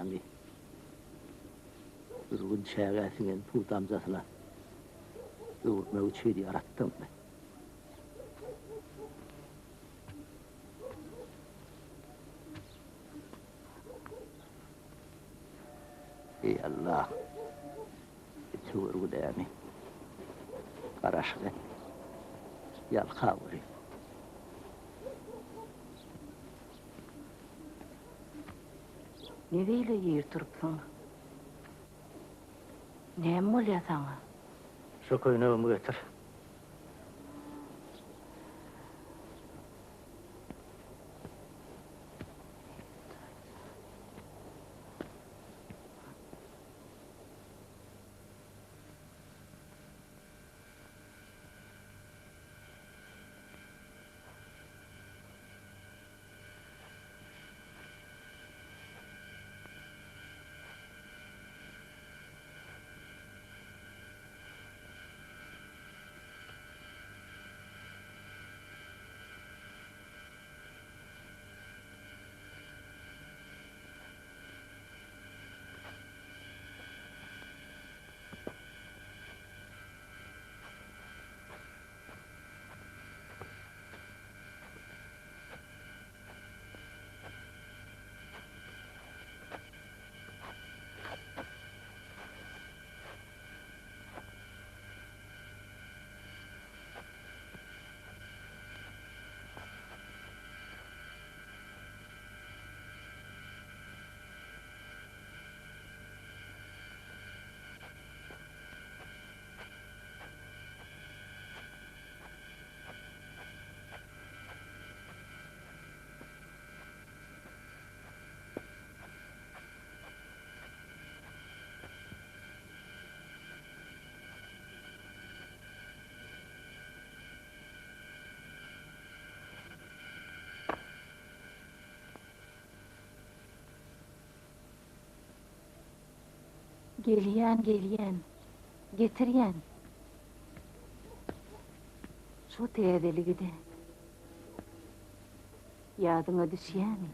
Ýaňy bir gün çägä siňen suw damjasyna öwürmek üçin ýaratdyňmy? Eý Allah! Töwir günämi garaşyk et, ýalkaweri. Ne beýle ir turupsyň? Näme bolýa saňa? Şu köýnegimi getir. Gelýän, gelýän. Getirýän. Şu täzeligi-de. Ýadyňa düşýämi?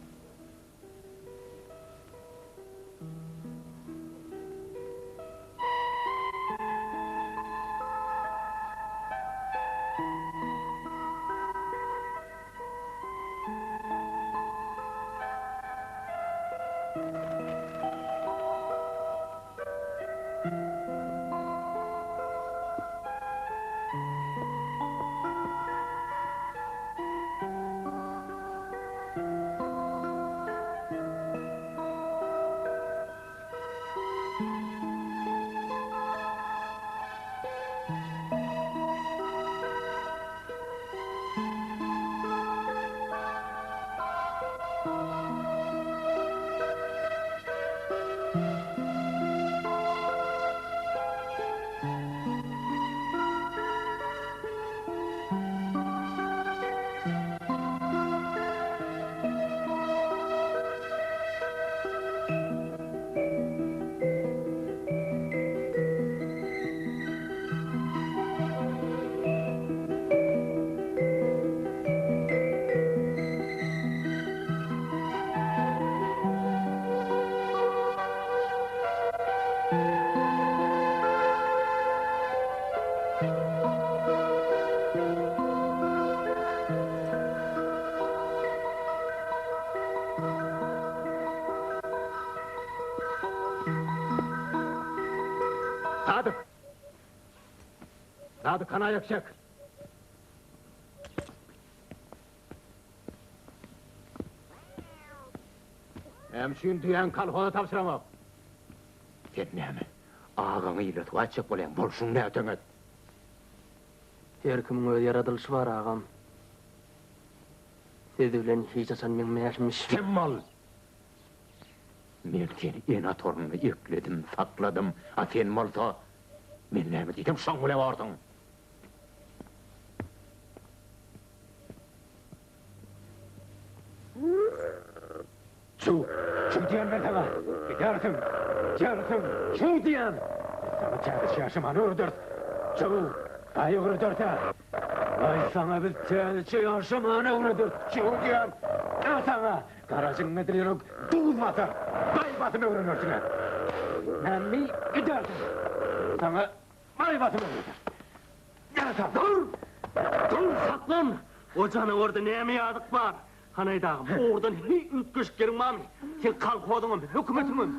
Sadyk! Sadyk hany aýak çek! Näme üçin düýäňi kolhoza tabşyraňok? Sen näme, agaňy ile suwa etjek bolýaň, bolşuň näteňet? Her kimiň öz ýaradylyşy bar, agam. Siz bilen hiç haçan meň mäşim bişmedi. Sem bol! Men seni ene torunda ekledim, sakladym, a sen bolsa, men näme diýsem şoň bile borsuň. Çüw! Çüw diýen men saňa! Gidersiň! Gidersiň! Çüw diýen! Biz saňa täzeçe ýaşamany öwrederis! Çüw! Aý öwrederis-ä! Aý saňa biz täzeçe ýaşamany öwrederis! Çüw diýen! Ä saňa! Garajygyň edil ýürek duz basar! Baý-baý! basym öwrenersiň-ä. Mämmi, gidersiň. Saňa baý basym öwrederis. Ýarasa, dur! Dur, saklan! O janawarda näme ýazyk bar? Hanaý dagym, ugurdan heý üýtgeşik ýeriň barmy? Seň kolhozyňam, hökümetiňem.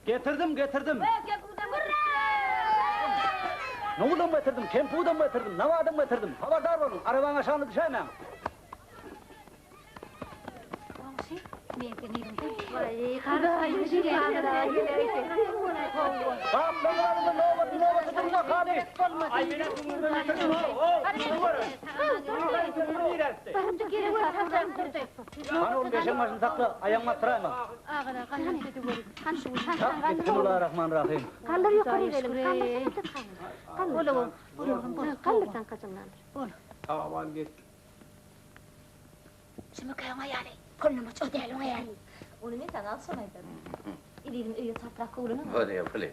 Getirdim, getirdim. Nowudam getirdim, kempudam getirdim, nawadam getirdim. Habardar boluň, arabaň aşagyna düşäýmäň. Goňşy, men seni ýüzümden Gaplaňlaryňyzy nobatly-nobatly durma, hany! Hany ol beşiň başyny sakla, aýagyňy basdyraýma. Bismillarahmanrahym. Galdyr ýokary gelin, galdyr, galdyr. Galdyr taňkajyň galdyr. Sag-aman geç. Şumykaň aýaly, polnomoç o däl oň aýaly. Ony men saňa agşam aýdaryn. Ezizim öýe çaltrak gowlanaň. Bolýa, bolýa.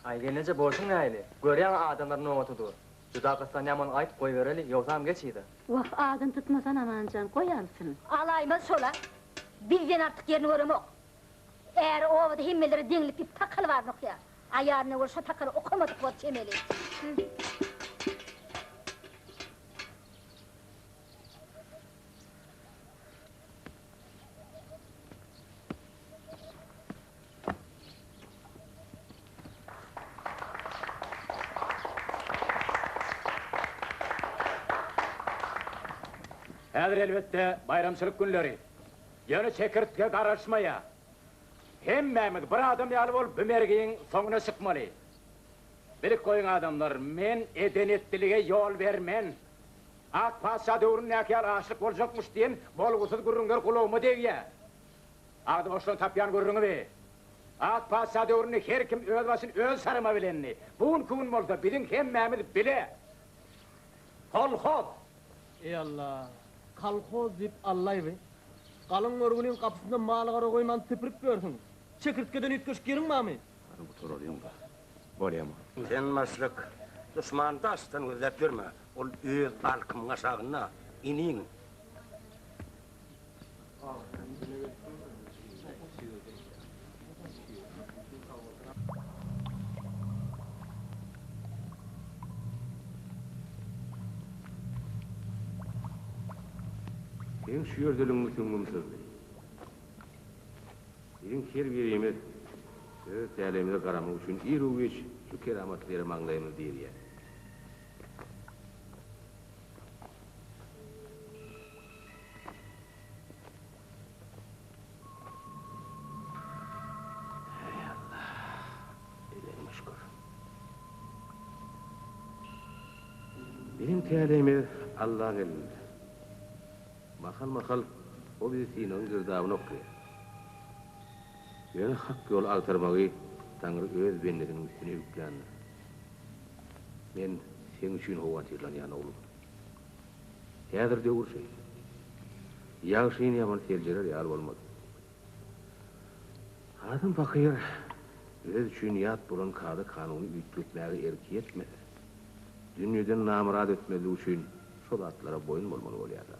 Aý gelneje bolşuň nähili? Görýäňä adamlar nobata dur. Juda gyssanýan bolsaň aýt goýbereli, ýogsam geç yza. Wah, adyny tutmasan Amanjan, goý alsyn. Alaýmaz şol-a. Bizden artyk ýerini göremok. Äri obada hemmelere deňlik diýip takaly baryny okýar. Aýalyna görä şo takaly okamadyk bor çemeli. Häzir elbetde baýramçylyk günleri. Ýöne çekirtge garaşmaýar. Hemmämiz bir adam ýaly bolup bu mergiň soňuna çykmaly. Bilip goýuň adamlar, men eden-etdilige ýol bermen. Ak patyşa döwründäki ýaly açlyk boljakmyş diýen bolgusyz gürrüňler gulagyma degýär. Agzy boşdan tapýan gürrüňi bi. Ak patyşa döwründe her kim öz başyny öz şarama bilendi. Bu günki gün bolsa biziň hemmämiz bile. Kolhoz! Eý Alla, kolhoz diýip Allaýby. Galyň görgüliň gapysynda mal-gara goýman süpürip ýörsüň. Çekirtgeden üýtgeşik ýeriň barmy? Hany gutaralyň-da. Bolýamy? Sen başlyk, duşmany daşdan gözläp ýörme, ol öz alkymyň aşagynda, iniň. Seň şu ýerdeligiňi süňňüm syzdy. Biziň her birimiz öz täleýimize garamak üçin iru-giç şu keramatly ýere maňlaýymyzy direýäris. Eý Allah, edeniňe şükür. Biziň täleýimiz Allaň elinde. Mahal-mahal O bizi synagyň girdabyna oklaýar. Ýöne hak ýoly agtarmagy Taňry öz bendesiniň üstüne ýükländir. Men seň üçin howatyrlanýan, oglum. Häzir döwür şeýle. Ýagşyny ýamany seljerer ýaly bolmady. Adam pahyr özi üçin ýat bolan kada-kanuny üýtgetmäge erki ýetmese, dünýeden namyrat ötmezlik üçin şo zatlara boýun bolmaly bolýar-da.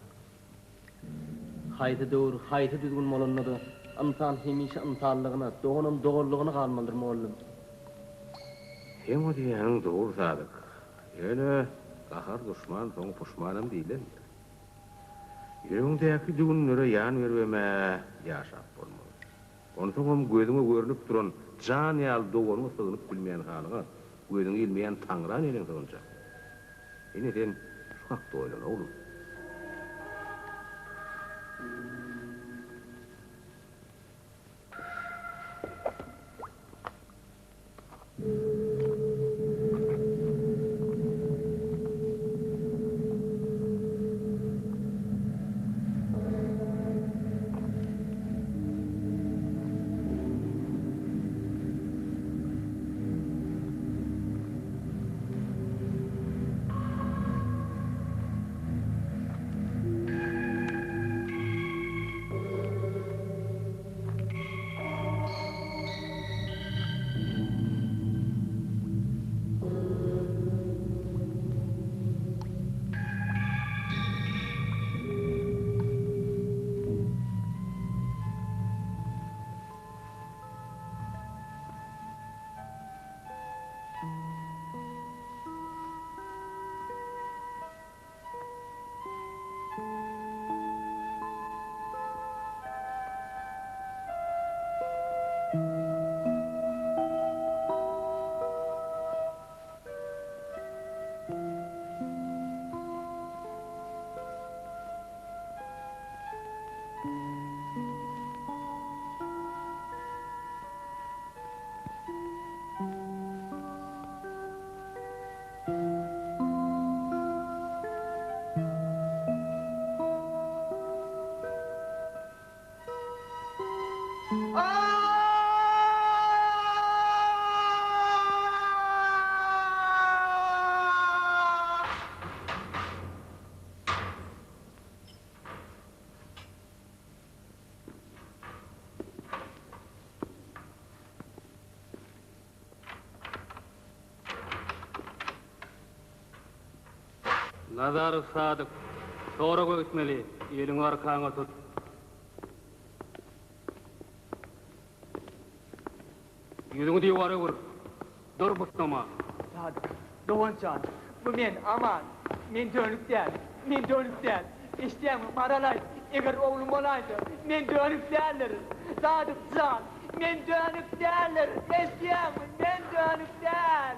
Haýsy döwür, haýsy düzgün bolanda-da, ynsan hemişe ynsanlygyna, doganam doganlygyna galmalydyr, mugallym. Seň o diýýäniň dogry, Sadyk. Ýöne gahar duşman, soňy puşmanam diýlendir. Ýüregiňdäki düwünlere ýan beribem-ä ýaşap bolmaz. Onsoňam gözüňe görnüp duran jan ýaly doganyňa sygynyp bilmeýän halyňa gözüňi ilmeýän Taňra neneň sygynjak? Ine sen şu hakda oýlan, oglum. Nazarow Sadyk, soraga gitmeli, eliňi arkaňa tut. Ýüzüňi diwara öwür. Dur butnama. Sadyk, dogan jan, bu men, Aman. Men dönük däl. Men dönük däl. Eşidýäňmi, Maralaý, eger oglum bolaýsa, men dönük däldirin. Sadyk jan, men dönük däldirin. Eşidýäňmi, men dönük däl.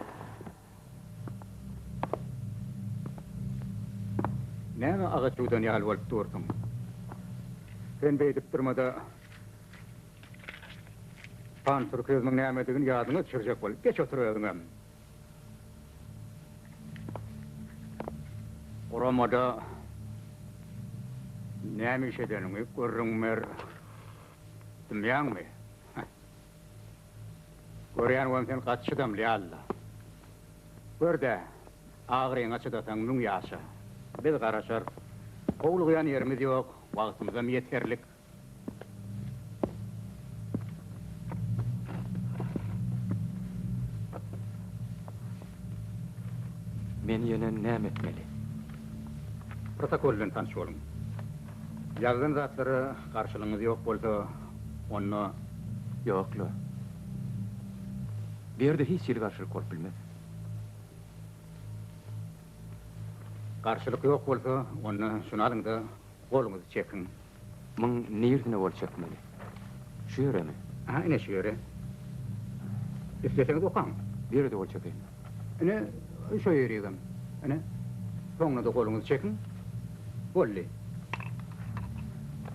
Näme agaç ýuwdan ýaly bolup dursuň? Sen beýdip durma-da, Pantürkizmiň nämedigini ýadyňa düşürjek bol. Geç otur özüňem. Guramada näme iş edeniňi gürrüň ber. Dymýaňmy? Görýän boluň sen gaty çydamly ýaly-la. Gör-dä, agyryňa çydasaň müň ýaşa. Biz garaşarys. Howlugýan ýerimiz ýok, wagtymyzam ýeterlik. Men ýene näme etmeli? Protokol bilen tanyş boluň. Ýazylan zatlara garşylygyňyz ýok bolsa, onda. Ýok-la. Bu ýerde hiç hili garşylyk bolup bilmez. Garşylyk ýok bolsa, onda şuny alyň-da, goluňyzy çekiň. Muň nirsine gol çekmeli? Şu ýeremi? Aha, ine şu ýere. Isleseňiz okaň. Nirede gol çekeýin? Ine, şo ýerigem. Ine, soňuna-da goluňyzy çekiň. Boldy.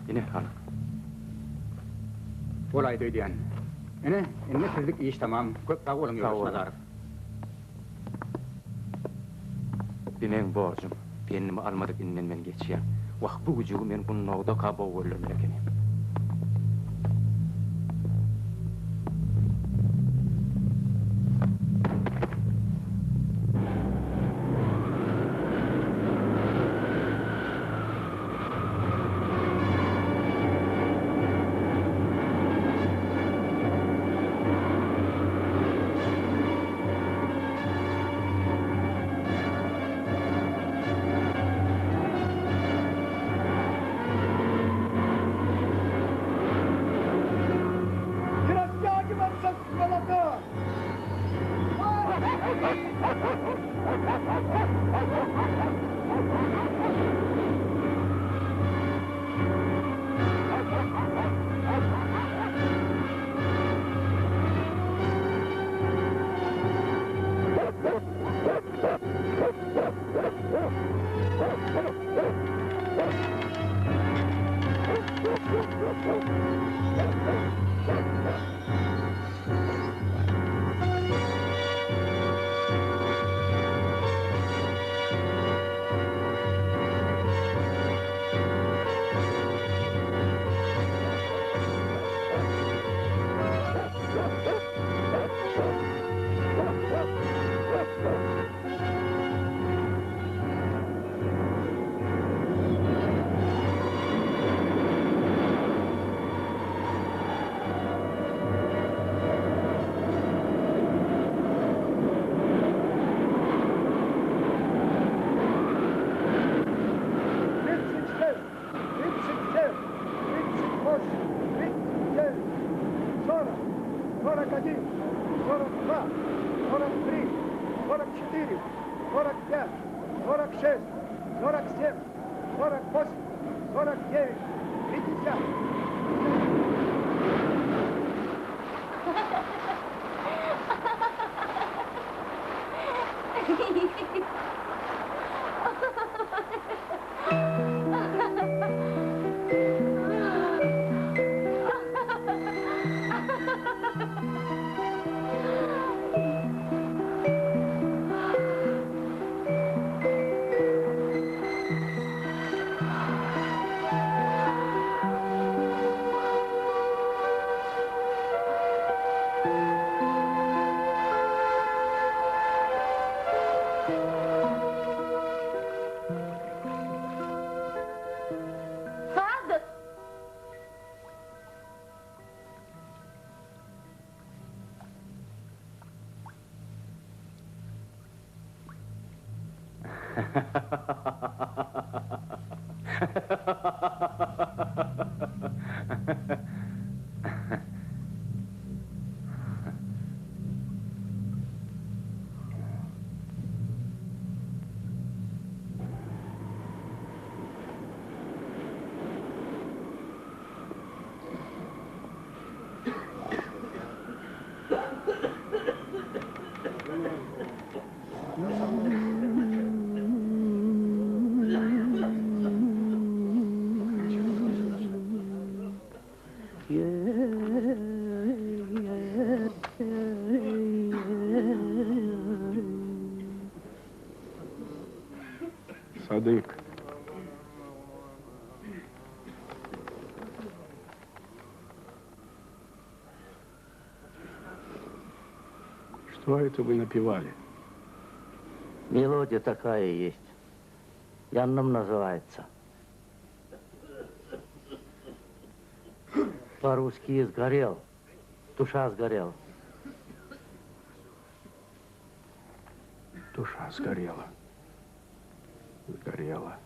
Ine, alyň. Bolaýdy öýdýän. Ine, indi sizlik iş tamam. Köp sag boluň, Sag ýoldaş boluň. Nazarow. Bi meň borjum. Pendimi almadyk inden men geçýän. Wah, bu güjügi men gundagdaka bog öldürmeli ekenim. Не растягиваться, сволота! 36, 37, 38, 39, 40, 41, 42, 43, 44, 45, 46, 47, 48, 49, 50. Sadyk! Sadyk. Что это вы напевали? Мелодия такая есть. Янном называется. По-русски сгорел. Душа сгорела. Душа сгорела. Сгорела.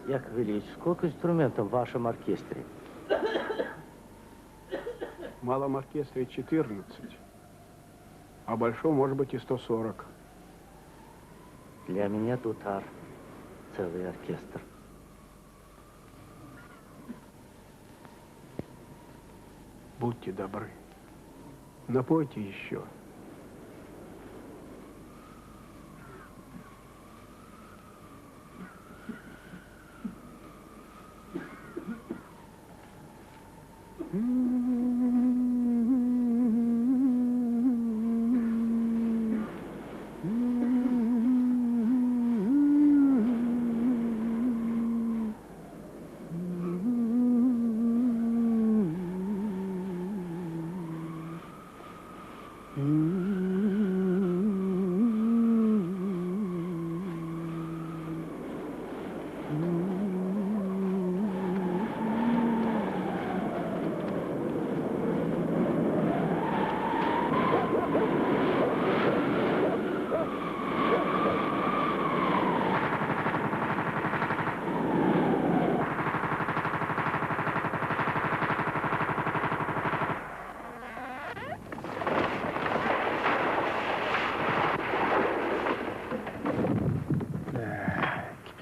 Яков Ильич, сколько инструментов в вашем оркестре? В малом оркестре 14, а большом, может быть, и 140. Для меня дутар целый оркестр. Будьте добры, напойте еще.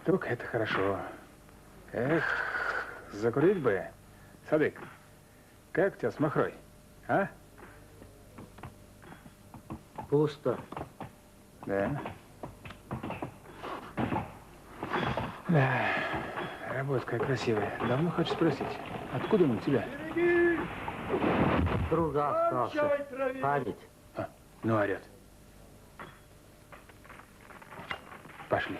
Кипяток это хорошо. Эх, закурить бы. Садык, как у тебя с махрой, а? Пусто. Да. Да, работа какая красивая. Давно хочу спросить, откуда он у тебя? Друга остался. Память. А, ну, орет. Пошли.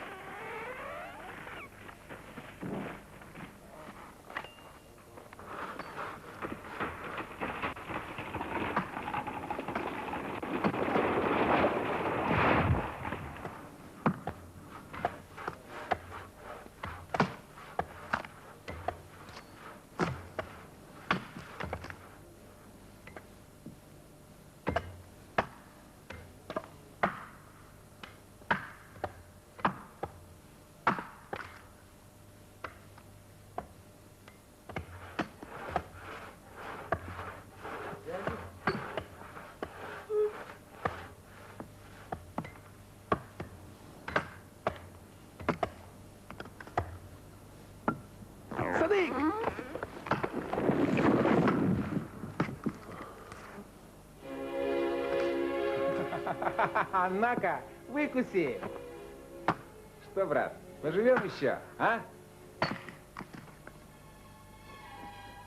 Садык! На-ка, выкуси! Что, брат, поживем еще, а?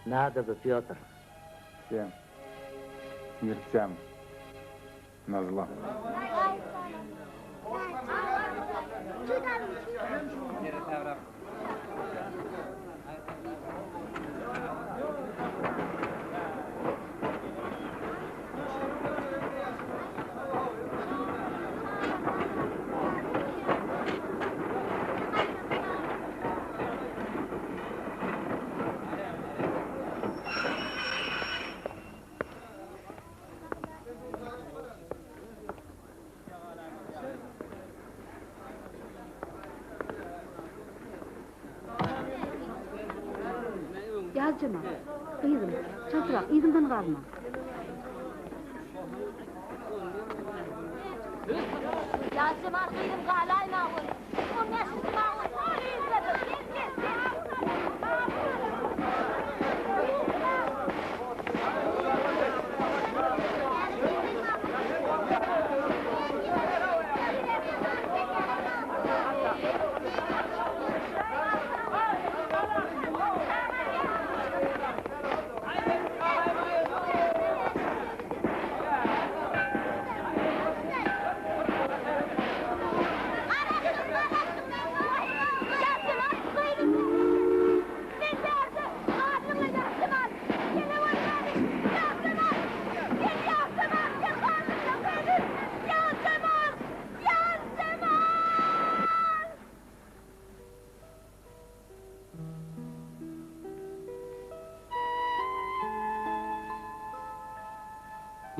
Надо бы, Петр. Всем смертям назло. Ýazjemal, gyzym, çaltrak yzymdan galma. Ýazjemal gyzym galaýma ol. On bäşinji wagon. Yzda dur. Gel, gel, gel.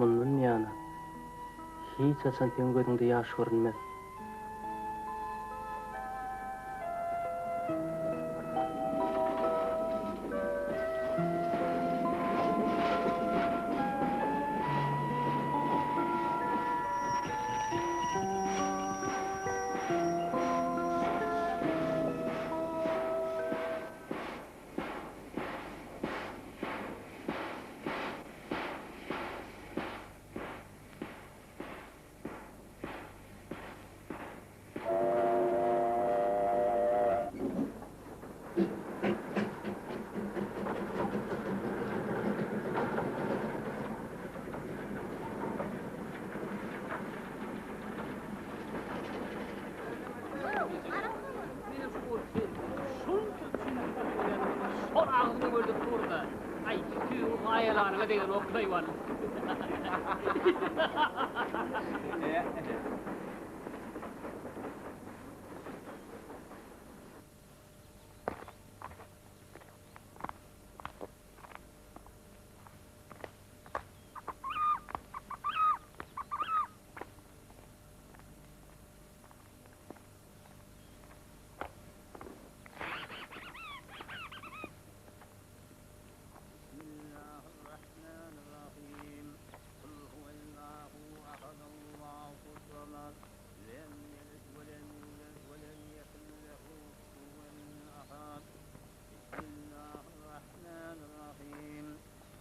Mundan ýana hiç haçan seň gözüňde ýaş görünmez. Şol agzyna gördük durda. Aý, tüýüň aýalanyňa degen oklaý wal.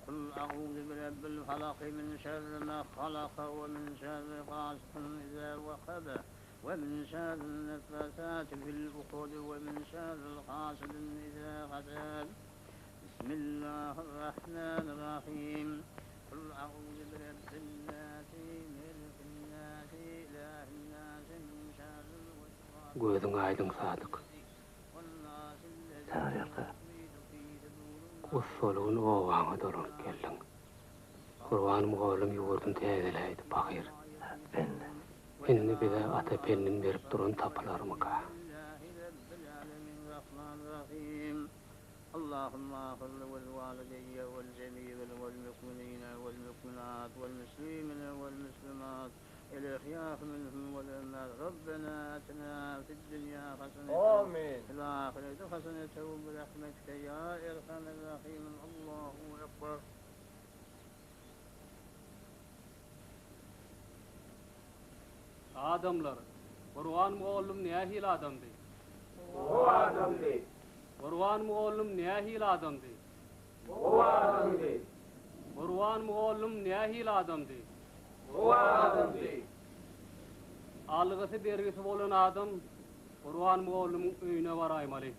قل أعوذ برب الفلق من شر ما خلق ومن شر غاسق إذا وقب ومن شر النفاثات في العقد ومن شر حاسد إذا حسد بسم الله الرحمن الرحيم قل أعوذ برب الناس ملك الناس إله الناس من شر الوسواس Gözüň aýdyň Sadyk. Taňryýalka. Gussaly gün obaňa dolanyp geldiň. Gurban mugallym ýurduny täzeläýdi pahyr. Indi bize ata pendini berip duran tapylarmyka? اللهم اغفر لوالدي والجميع والمؤمنين والمؤمنات والمسلمين والمسلمات الأحياء منهم والأموات ربنا آتنا في الدنيا حسنة آمين. في الآخرة حسنة وبرحمتك يا أرحم الراحمين الله أكبر Adamlar, Gurban mugallym nähili adamdy? Gowy adamdy. Gurban mugallym nähili adamdy? Gowy adamdy. Gurban mugallym nähili adamdy? Gowy adamdy. Algysy bergisi bolan adam Gurban mugallymyň öýüne baraýmaly.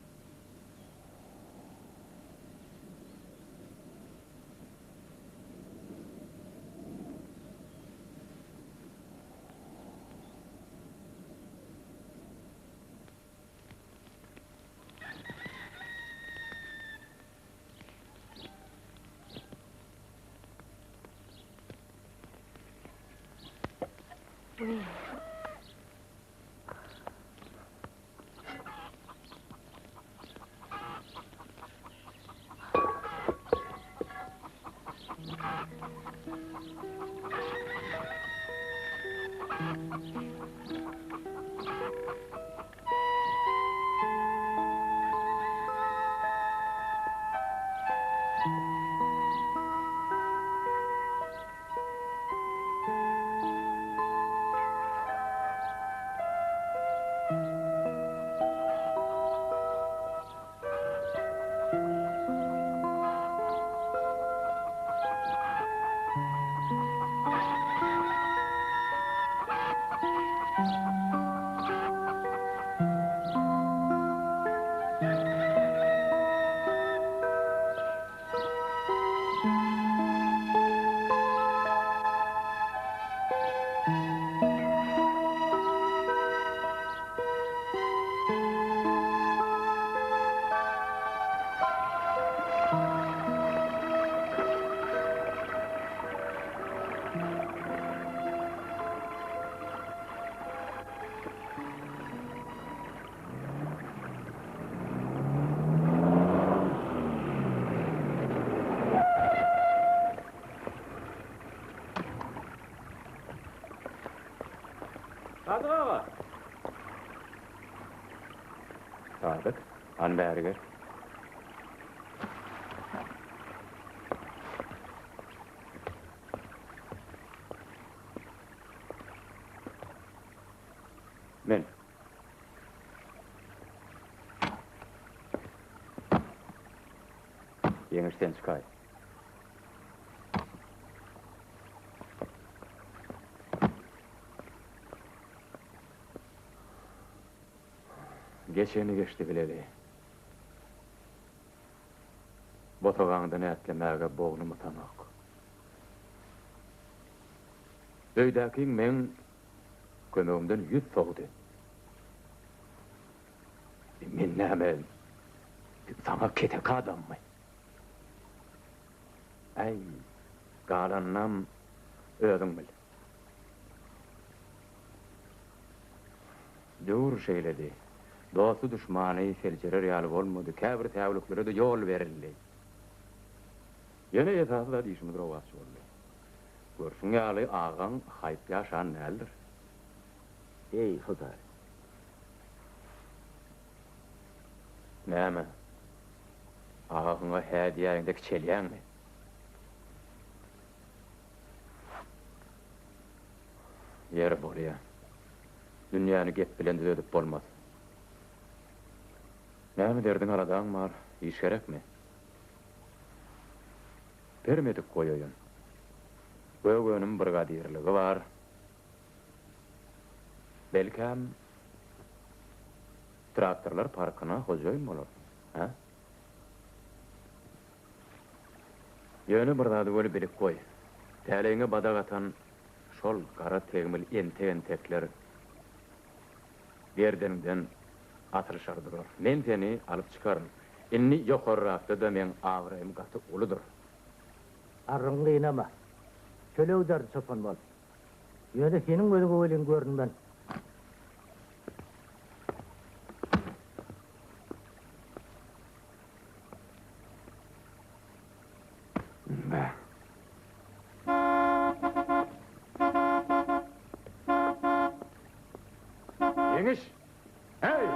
Sadyk aga! Sadyk, hany bäri gel. Men. Ýeňiş sen çykaý. Geçeni geçdi bileli. Bosagaňdan ätlemäge bognum ysanok. Öýdäkiň meň kömegimden ýüz sowdy. Men näme, saňa keseki adammy? Äý, galanynam özüň bil. Döwür şeýledi. Dosty-duşmany seljerer ýaly bolmady, käbir säwliklere-de ýol berildi. Ýöne esasy zat işimiz rowaç boldy. Görşüň ýaly, agaň haýp ýaşan däldir. Eý, Hudaý! Näme, agaňa hä diýäýeňde kiçelýäňmi? Ýeri bolýa. Dünýäni gep bilen düzedip bolmaz. Näme derdiň-aladaň bar, iş gerekmi? Bermedik goýaýyn. Gök önüm brigadirligi bar. Belkäm, traktorlar parkyna hojaýyn bolarsyň, hä? Ýöne bir zady weli bilip goý, täleýiňe badak atan şol gara tegmil entek-entekler gerdeniňden asylyşar durar. Men seni alyp çykaryn. Indi ýokarrakda-da meň abraýym gaty uludyr. Arrygyňy gynama. Çöle giderin çopan bolup. Ýöne seniň gözüňe welin görünmen. Ýeňiş! Heý!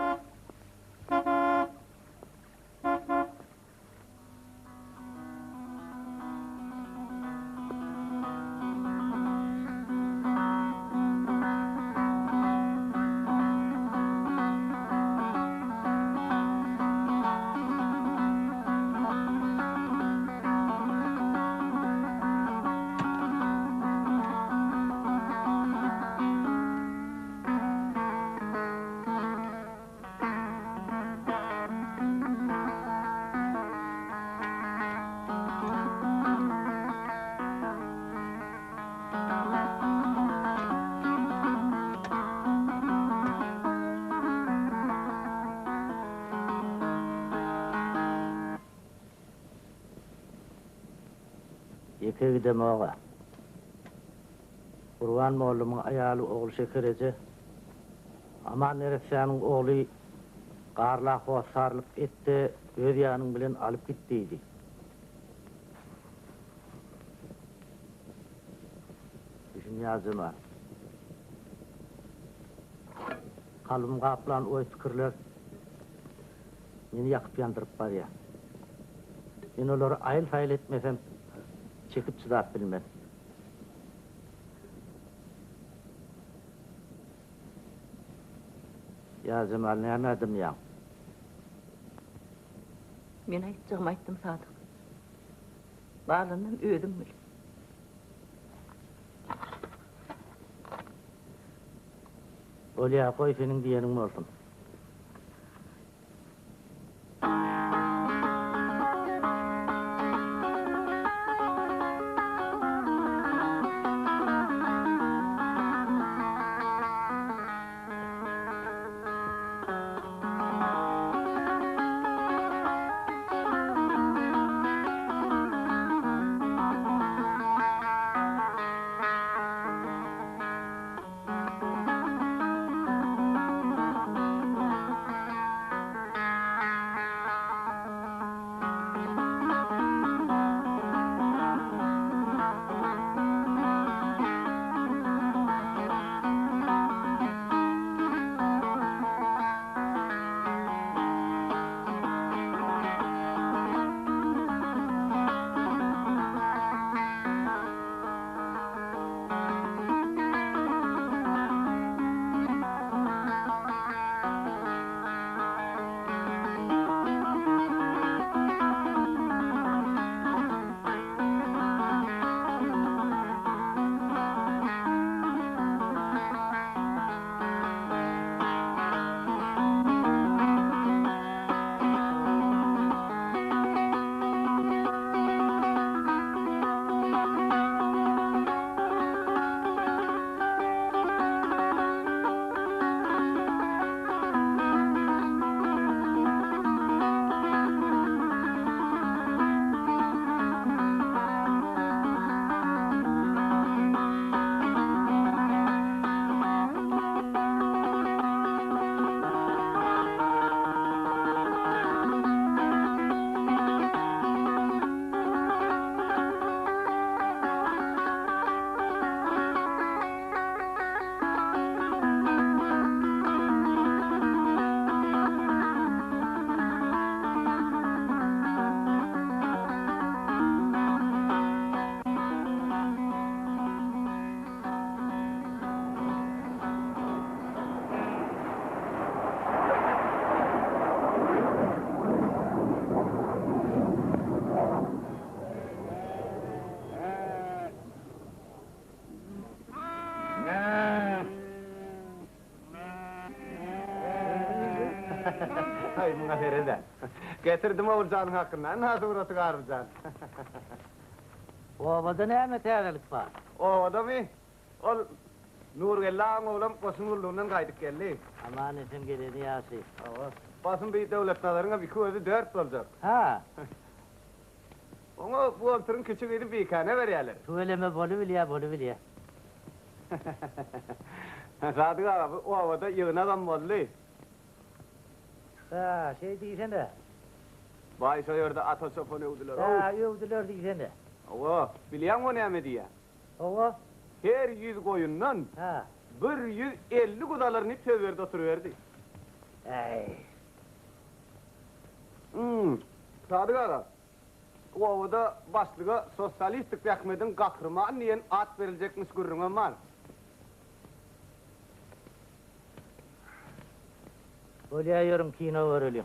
Ýeke gidemog-a. Gurban mollumyň aýaly Ogulşeker eje Aman neressäniň ogly Garla hossarlyk et-de, öz ýanyň bilen alyp git diýdi. Düşünýär Jemal. Kalbymy gaplan oý-pikirler meni ýakyp-ýandyryp barýar. Men olary aýyl-saýyl etmesem, çekip-çydap bilmen. Ýa Jemal nämä dymýaň? Men aýtjagymy aýtdym Sadyk. Galanynam özüň bil. Bolýa, goý seniň diýeniň bolsun. Aý, muňa sered-ä. Getirdim Oguljanyň hakynda. Ynha suraty Garypjan. Obada näme täzelik bar? Obadamy? Ol Nurgeldi agaň oglam goşun gullugyndan gaýdyp geldi. Aman-esen geleni ýagşy. Hawa. Basym bi Döwletnazaryňam iki gözi dört boljak. Ha. Oňa buhgalteriň kiçi gyzy Bikäne berýärler. Tüweleme bolubilýä, bolubilýä. Sadyk aga, bu obada ýygnagam boldy. Ha, şeý diýsene. Baý şo ýerde Ata çopany öwdüler-ow. Ha, öwdüler diýsene. Hawa, bilýäňmi o näme diýýä? Hawa. Her ýüz goýundan 150 guzy alaryn diýip söz berdi oturyberdi. Äý. Hum, Sadyk aga, obada başlyga Sosialistik zähmediň gahrymany diýen at beriljekmiş gürrüňem bar. Bolýa ýörüň kino göreliň.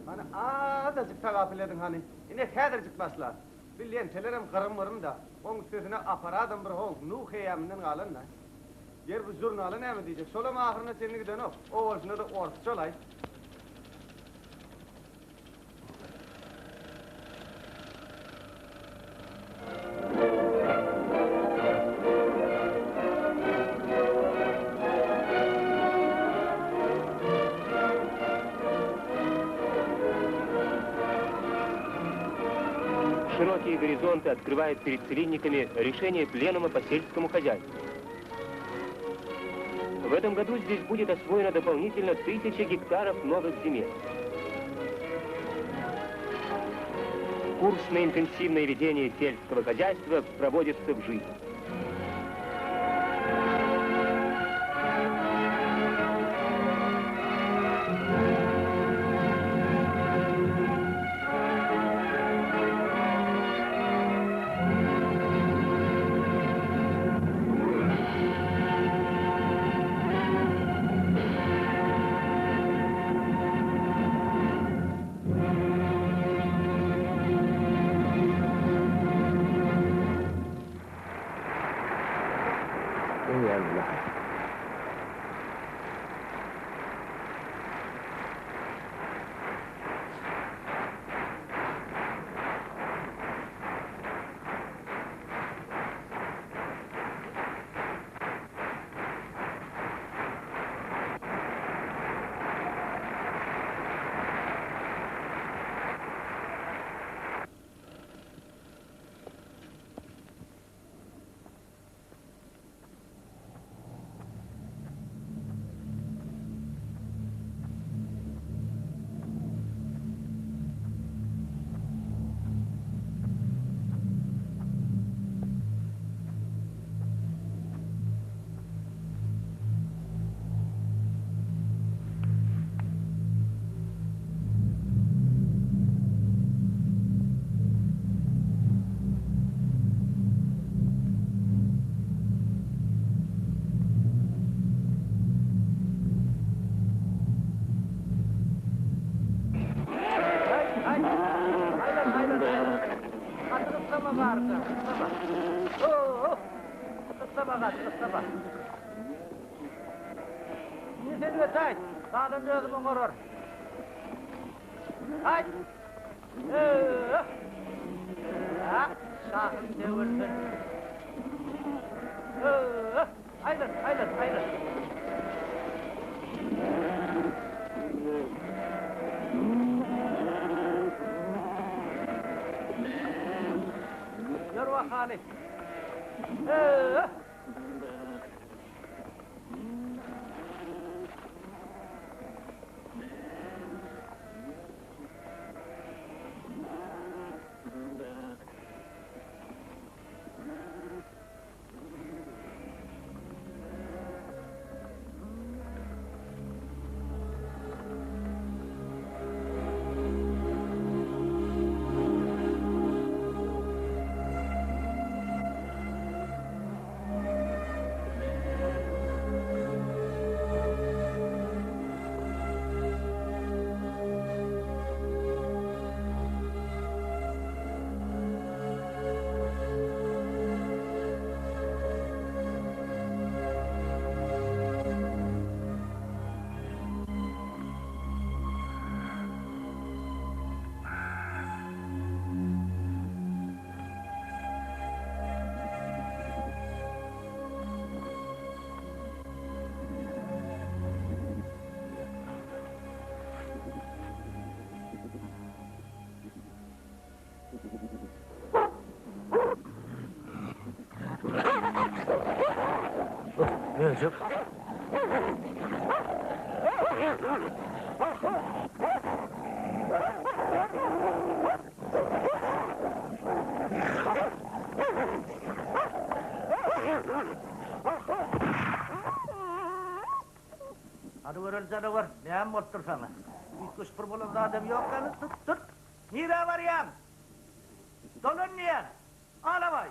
Hany azajyk tagapyl ediň hany. Ine häzirjik başlar. Bir lentelerem gyrym-gyrym-da. Oň üstesine apparadam bir ho, Nuh eýýamyndan galan-da. Ýeri bu žurnala näme diýjek? Şolam ahyryna çenli gidenok. O bolşuna-da orsça-laý. Широкие горизонты открывает перед целинниками решение пленума по сельскому хозяйству. В этом году здесь будет освоено дополнительно тысяча гектаров новых земель. Курс на интенсивное ведение сельского хозяйства проводится в жизнь. Möjek. Hany göreli janawar, näme bolupdyr saňa? Üýtgeşik bir bolan zadam ýok ýaly, tut, tut! Nirä barýaň? Dolan diýýän! Alabaý!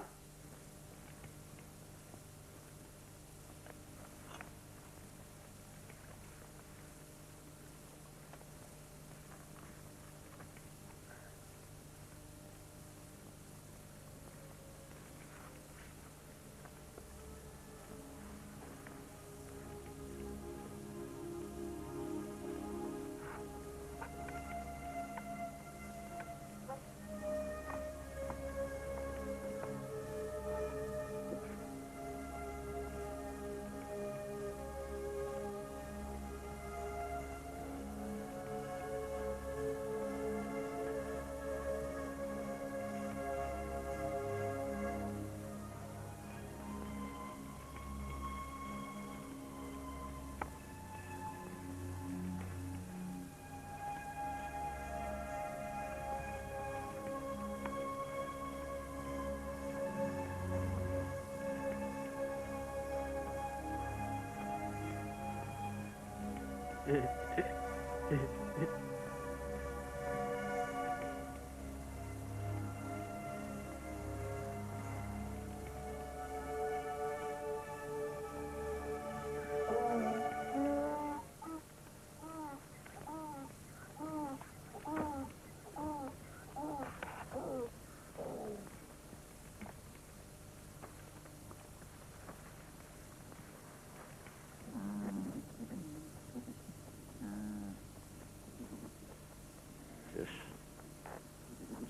Çüş.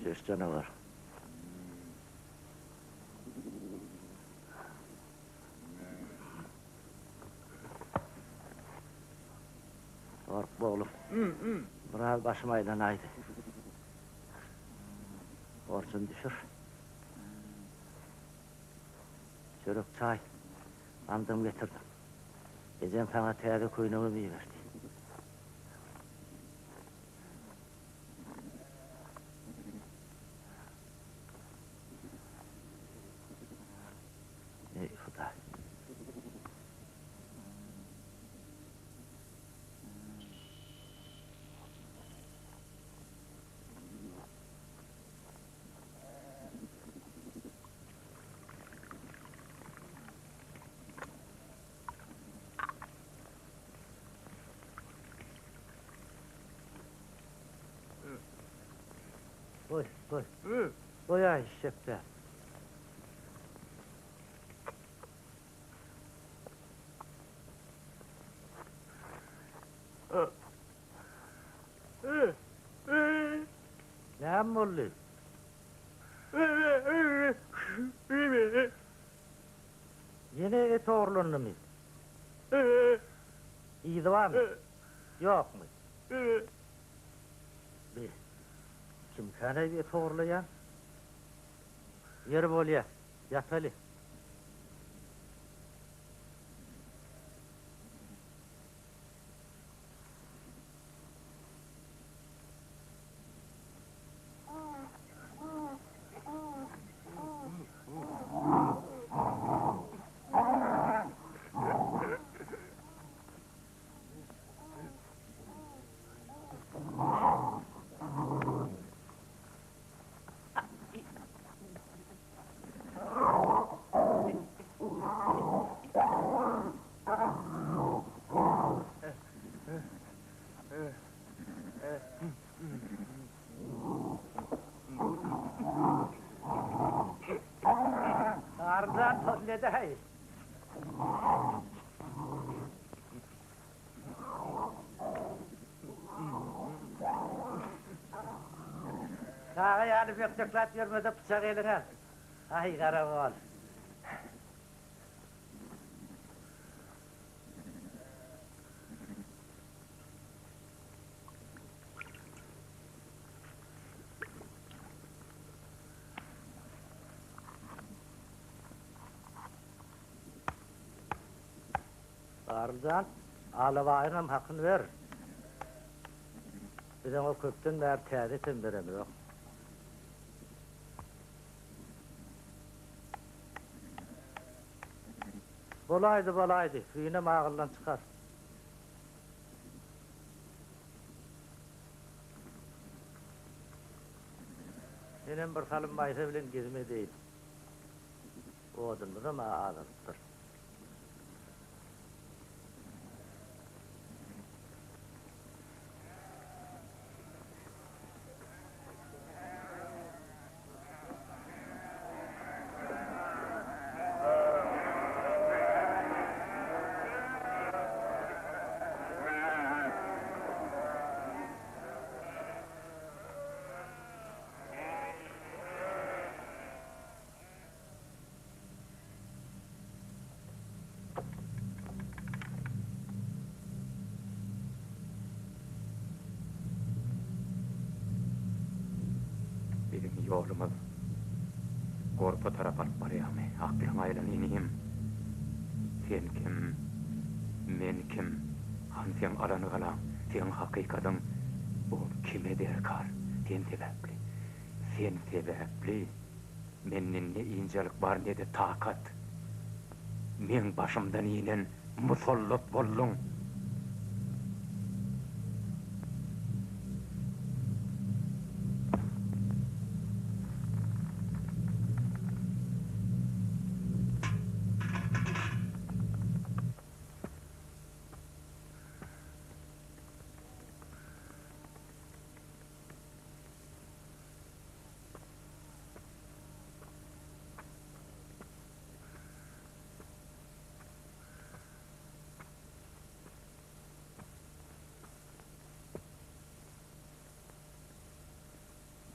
Çüş janawar. Gorkma oglum. Biraz başym aýlanaýdy. Borjuny düşür. Çörek, çaý, gandym getirdim. Ejeň saňa täze köýnegem iberdi. Eý, Hudaý! Goý, goý. Goý-aý, şepbe. Näme boldy? Ýene et ogurlandymy? Yzy barmy? Ýokmy? Bi, kimkäne et ogurlaýan? Ýeri bolýa, ýataly. Arzan tolledi-häý. Çaga ýaly bökjekläp ýörme-de pyçagy eliňe al. Aý, garagol. Garly jan, Alabaýyňam hakyny ber. Biz oňa köpden bäri täze etem beremizok. Bolaýdy, bolaýdy, süýnem agyldan çykar. Menem bir salym Maýsa bilen gezim edeýin. Odunymyzam-a azalypdyr. Biziň ýolumyz Gorpa tarap alyp barýarmy? Aklyňa aýlan, inim. Sen kim, men kim? Hany seň alan galaň, seň hakykatyň? Ol kime derkar? Sen sebäpli. Sen sebäpli mende ne ynjalyk bar, ne-de takat. Meň başymdan inen musallat bolduň.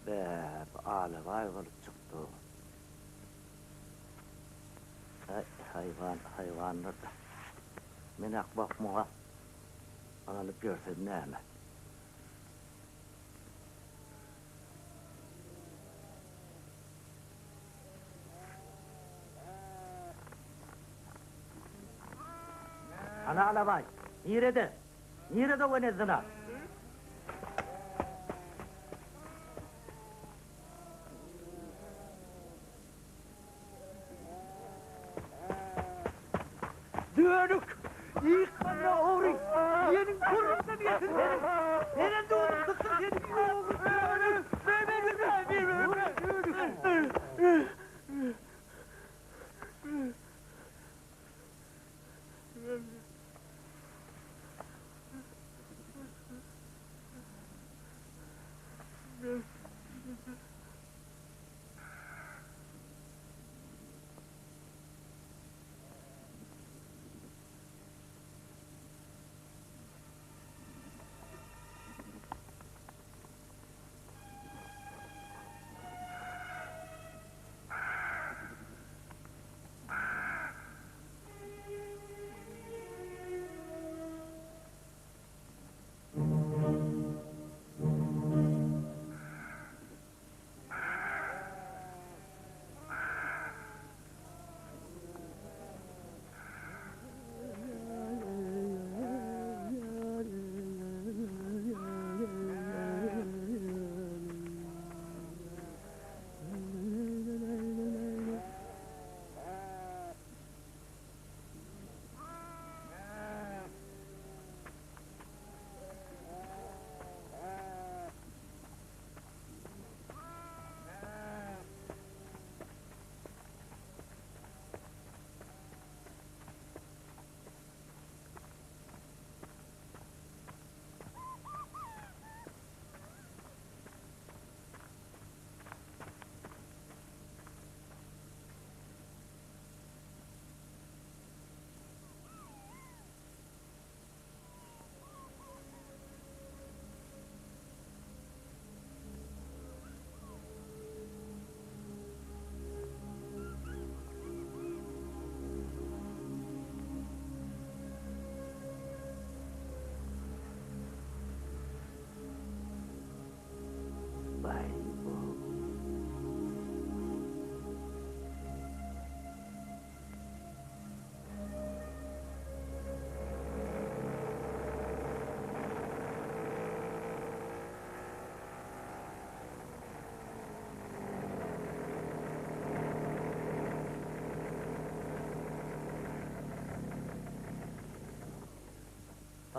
Bä, bu alabaý bolup çykdy. Äý, haýwan, haýwandyr-da. Men akmak muňa ynanyp ýörsem näme? Hany Alabaý, nirede? Nirede o Enezyna? Dönük! Ýykmanda ogry! Ýeniň burnundan getir seniň! Menem dudum syksyn seniň ogry dönük! Dönük!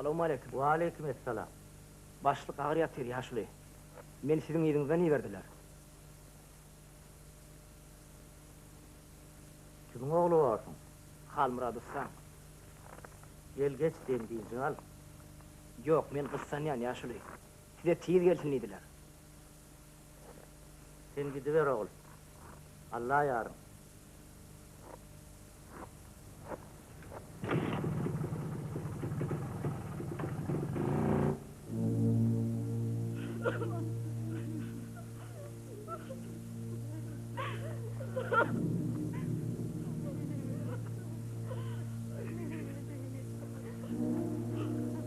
Salowmaleýkim. Waleýkim essalam. Başlyk agyr ýatyr, ýaşuly. Meni siziň yzyňyzdan iberdiler. Kimiň ogly borsuň? Halmyrat ussaň. Gel geç, dem-dynjyňy al. Ýok, men gyssanýan, ýaşuly. Size tiz gelsin diýdiler. Sen gidiber, ogul. Alla ýaryň.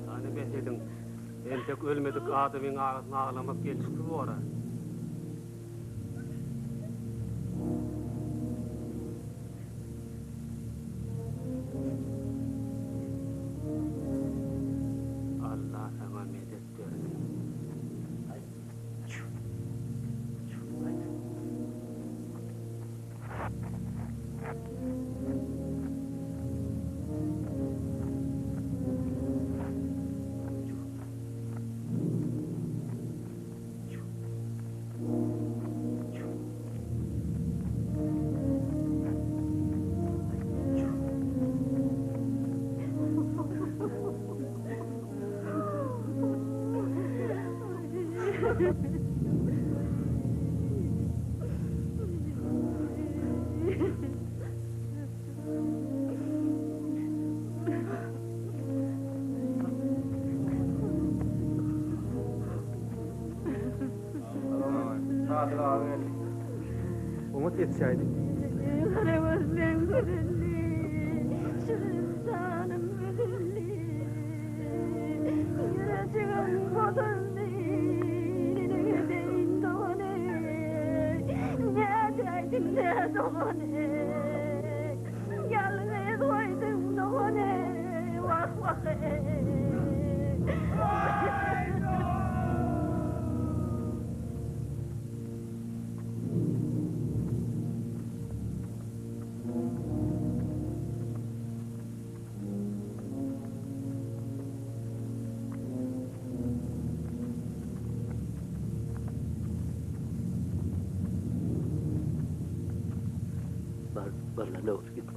Hany bes ediň. Entek ölmedik adamyň agasyna aglamak gelşiksiz bor-a. Alla saňa medet bersin. Sadyk aga geldi. Oňat ýetişäýdik. Garagözleň gözelli, şirin janym üzüldi. Ýürejigim bozuldy, neneň edeýin dogan eý. Nädäýdiň nä dogan eý. Ýalňyz goýduň dogan eý, wah wah eý. Bar, bar lan dogry git.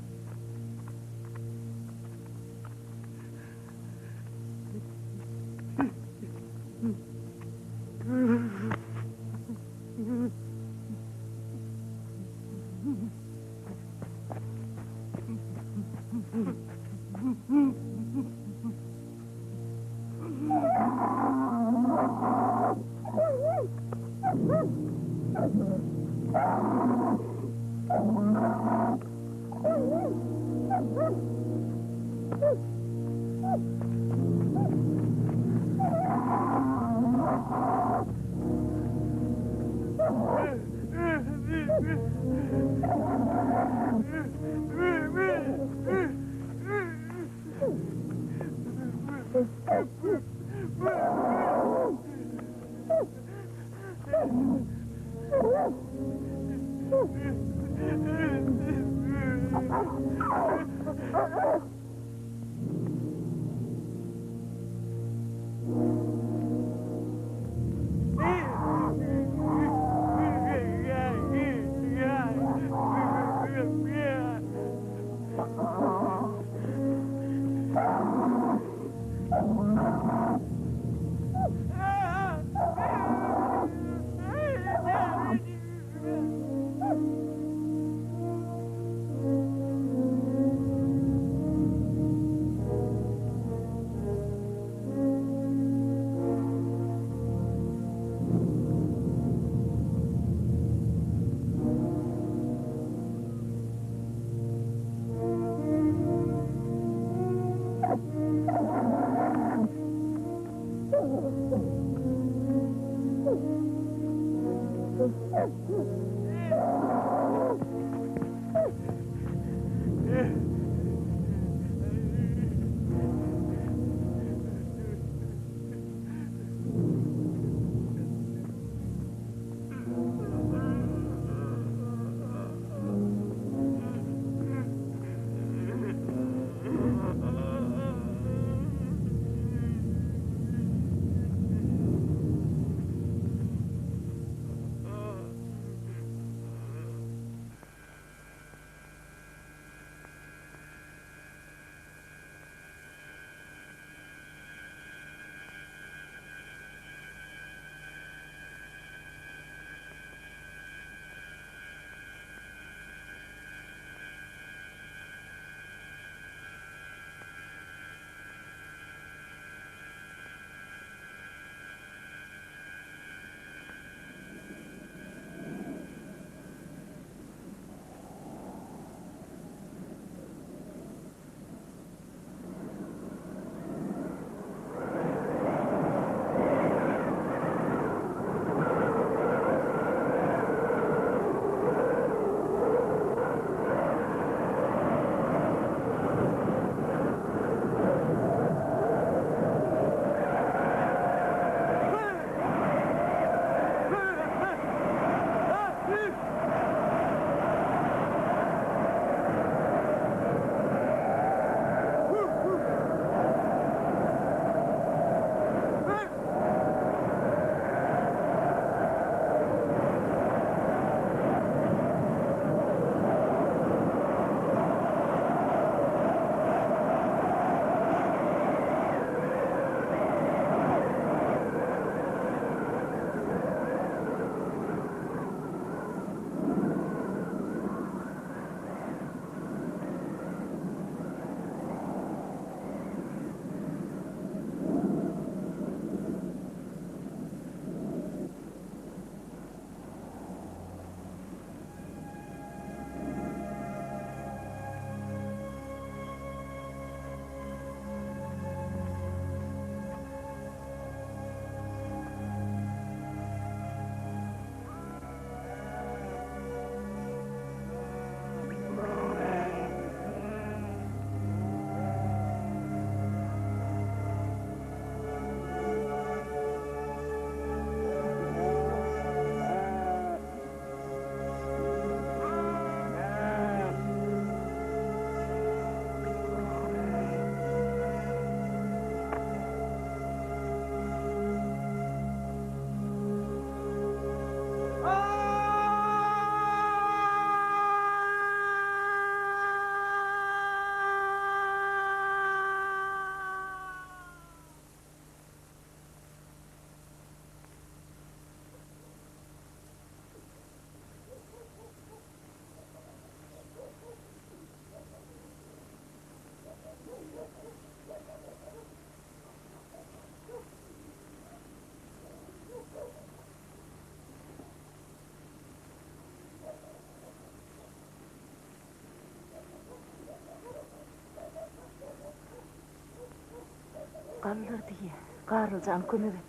Galdyr diýýä. Garly jan kömek et.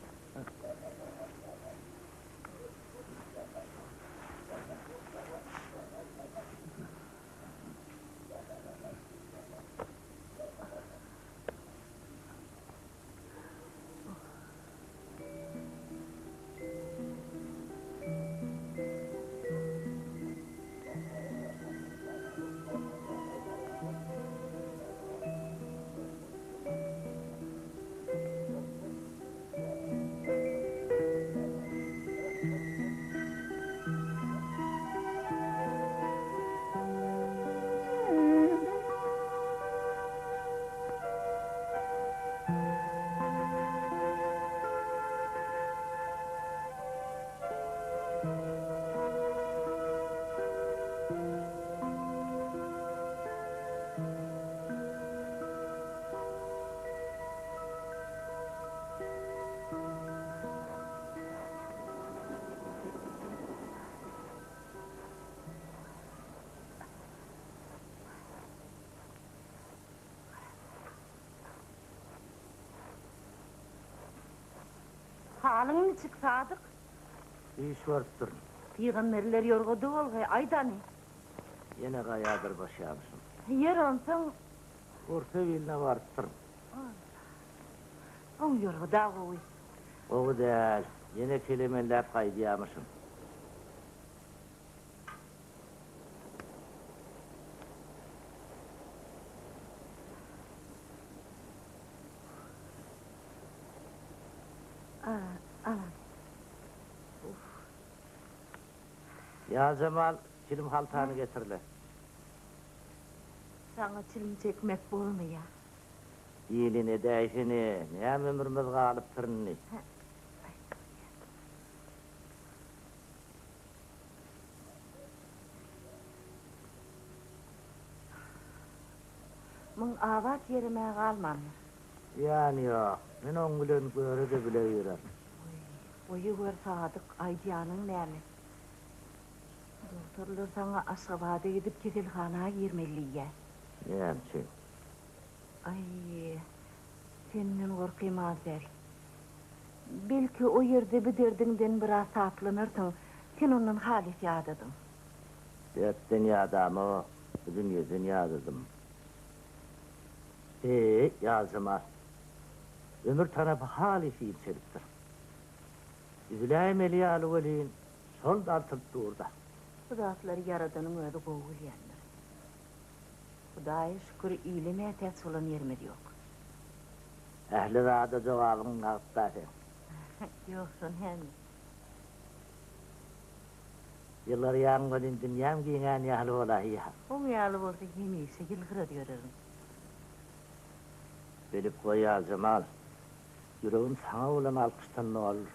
Halyň niçik, Sadyk? Iş görüpdirin. Pygamberler ýorgada bolgaý, aýt hany. Ýene gaýadyr başýamyşym. Ýer onsoň. Orta biline barypdyryn. Oň ýorgada gowy. Gowy däl. Ýene kelemenläp gaýdýamyşym. Ýajemal, çilim haltany getir-le. Saňa çilim çekmek bolmaýar. Diýlin edäýsene, näme ömrümiz galypdyr indi. Muň abat ýerem-ä galmandyr. Zyýany ýok. Men oň bilen göre-de bile girerin. Oý, goýawer Sadyk, aýdýanyň näme? Dogtorlar saňa Aşgabada gidip keselhana girmeli diýýär. Näme üçin? Aý, senden gorkym az däl. Belki, o ýerde bu derdiňden biraz saplanarsyň, sen ondan halys ýadadyň. Dertden ýadamok, bu dünýeden ýadadym. Eý, Ýazjemal, ömür tanapy halys inçelipdir. Üzüläýmeli ýaly welin, şol dartylyp dur-da. Bu zatlary Ýaradanyň özi gowy bilýändir. Hudaýa şükür, ile mätäç bolan ýerimiz ýok. Ähli zada jogabyň nagt-da seň. Ýogsa näme? Ýylgyrýaň welin dünýäm giňän ýaly bolaýýar. Oň ýaly bolsa hemişe ýylgyrar ýörerin. Bilip goý Ýazjemal, ýüregim saňa bolan alkyşdan dolyr.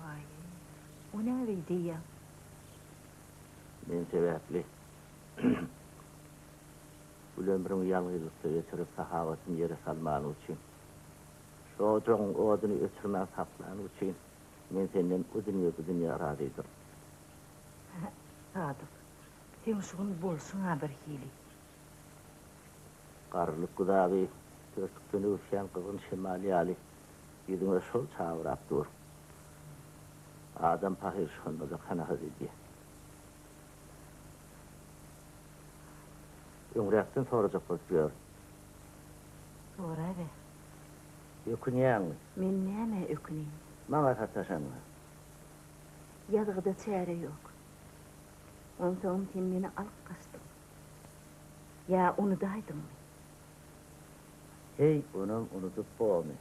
Waý, o näbeý diýýäň? Men sebäpli gül ömrüňi ýalňyzlykda geçirip sahabatyny ýere salmanyň üçin, şu ojagyň oduny öçürmän saklanyň üçin men senden o dünýe bu dünýe razydyryn. Sadyk, seň şu gün bolşuň-a birhili. Garrylyk güzaby örtükden öwüsýän gyzgyn şemal ýaly ýüzüňe şol çabyrap dur. Adam pahyr şonda-da kanagat edýär. Öňräkden sorajak bolup ýörün. Soraber. Ökünýäňmi? Men nämä öküneýin? Maňa sataşanyňa. Ýazgyda çäre ýok. Onsoňam sen meni alyp gaçdyň. Ýa unudaýdyňmy? Heý, onam unudyp bormy?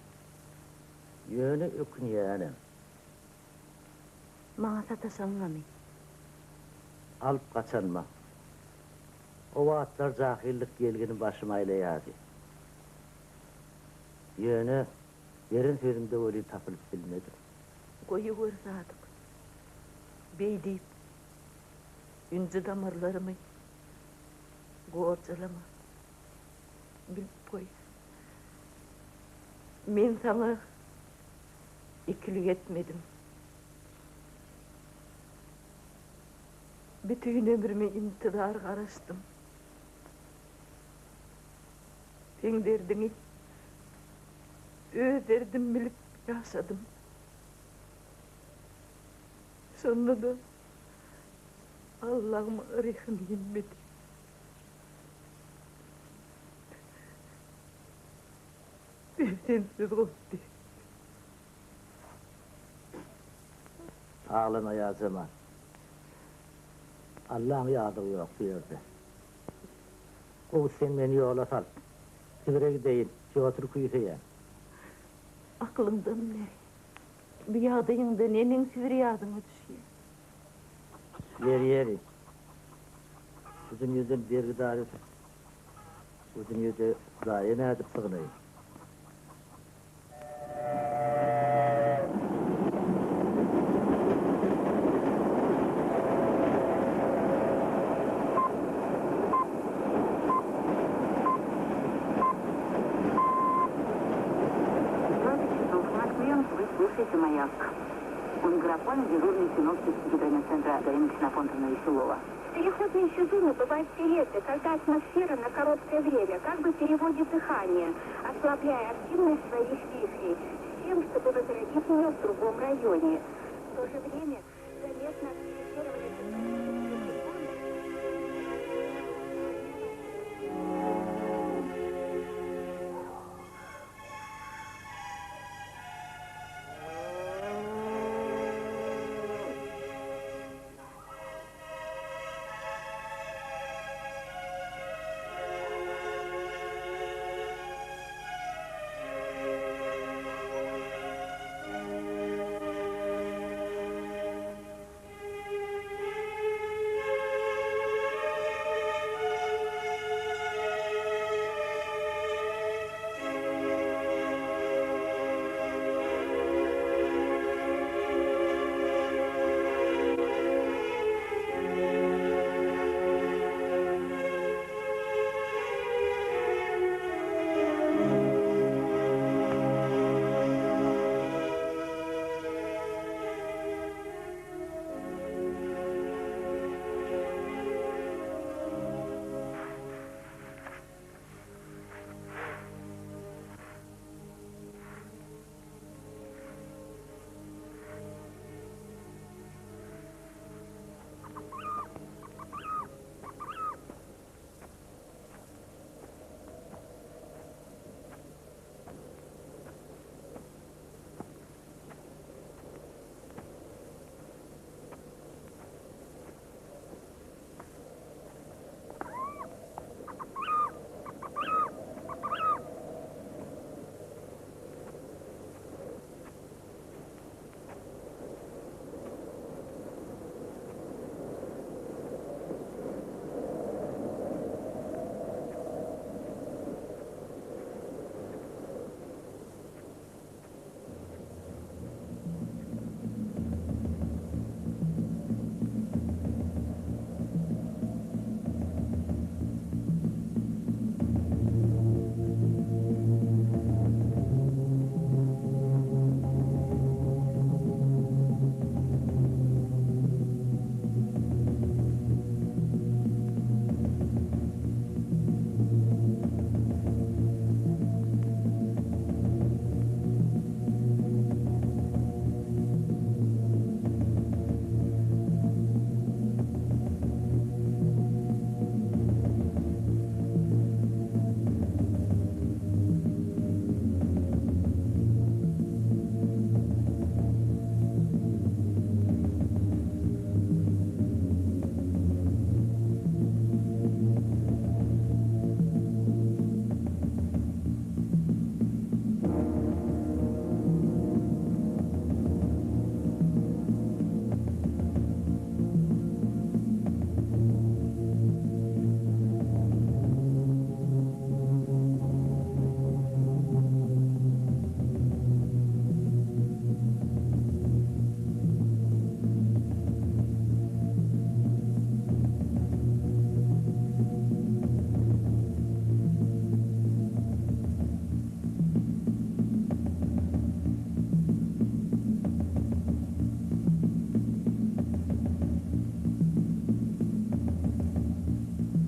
Ýöne ökünýänem. Maňa sataşanyňamy? Alyp gaçanyma. O wagtlar jahyllyk ýelgini başyma aýlaýardy. Ýöne beren sözümde welin tapylyp bilmedim. Goýawer Sadyk. Beý diýip, ünji damarlarymy gorjalama. Bilip goý. Men saňa ikilik etmedim. Bütin ömrümi intizar garaşdym. Seň derdiňi. Öz derdim bilip ýaşadym. Şonda-da Allahym rehim inmedi. Perzentsiz goýdy. Aglama ýa Jemal. Allaň ýazygy ýok bu ýerde. Gowusy sen meni ýola sal. Sibire gideýin, Pýotr küýseýän. Aklyňdan bäri. Bu ýagdaýyňda neneň Sibir ýadyňa düşýär? Ýeri, ýeri. Bu dünýeden bergidar ötüp, bu dünýede Hudaýa nädip sygnaýyn? Вы слушаете «Маяк». У микрофона дежурный синоптик гидрометцентра Галина Ксенофонтовна Веселова. Переходные сезоны бывают периоды, когда атмосфера на короткое время как бы переводит дыхание, ослабляя активность своих вихрей, с тем, чтобы возродить ее в другом районе. В то же время заметно активизировались тропические циклоны.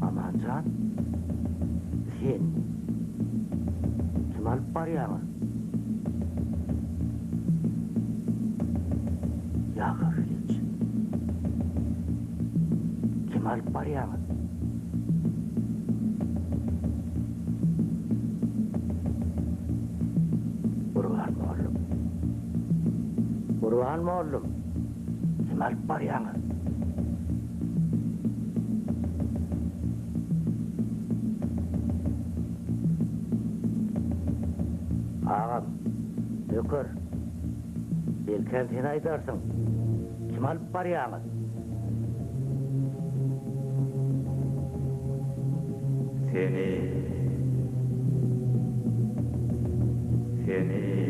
Amanjan, sen kim alyp barýaňyz? Ýakowliç. Kimi alyp barýaňyz? Gurban mollum. Gurban mollum, kimi alyp barýaňyz? Agam, nöker, belkäm sen aýdarsyň, kimi alyp barýaňyz? Seni. Seni.